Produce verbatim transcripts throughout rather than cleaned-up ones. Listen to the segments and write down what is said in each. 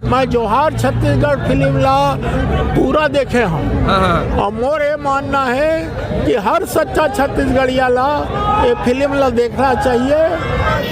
मैं जोहार छत्तीसगढ़ फिल्म ला पूरा देखे हूँ। हाँ, हाँ। और मोर ये मानना है कि हर सच्चा छत्तीसगढ़िया ला ये फिल्म ला देखना चाहिए।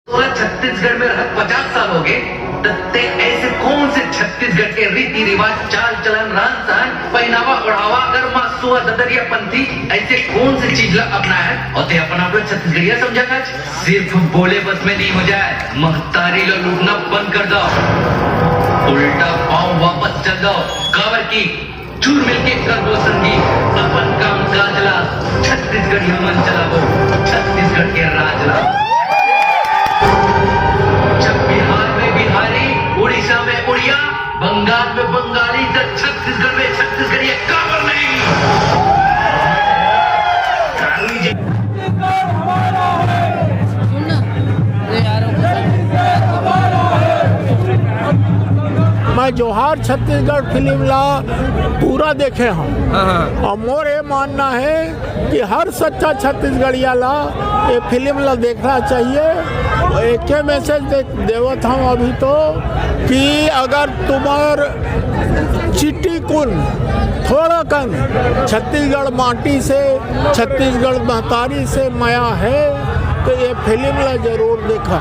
तोला छत्तीसगढ़ में रहत पचास साल हो गए, त ते ऐसे कौन से छत्तीसगढ़ के रीति रिवाज, चाल चलन, रहन सहन, पहनावा ओढ़ावा, अगर मासुआ ददरिया पंथी, ऐसे कौन से चीज ला अपना है और ते अपना आप ला छत्तीसगढ़िया समझा? आज सिर्फ बोले बस में नहीं हो जाए, महतारी ला लूटना बंद कर दो, उल्टा पाँव वापस चल दो, काबर की चूर मिलके करबो संगी, अपन काम काज ला, छत्तीसगढ़िया मन चलाबो, छत्तीसगढ़ के राज ला। जब बिहार में बिहारी, उड़ीसा में उड़िया, बंगाल में बंगाली, तो छत्तीसगढ़ में छत्तीसगढ़िया काबर नहीं? सुन ना, अरे यार, मैं जोहार छत्तीसगढ़ फिल्म ला पूरा देखे हूँ। हाँ, हाँ। और मोर ये मानना है कि हर सच्चा छत्तीसगढ़िया ला ये फिल्म ला देखना चाहिए। एक मैसेज दे, देवत हूँ अभी तो, कि अगर तुम्हार चिट्टी कुन थोड़ा कन छत्तीसगढ़ माटी से, छत्तीसगढ़ महतारी से मया है, तो ये फिल्म ला जरूर देखा।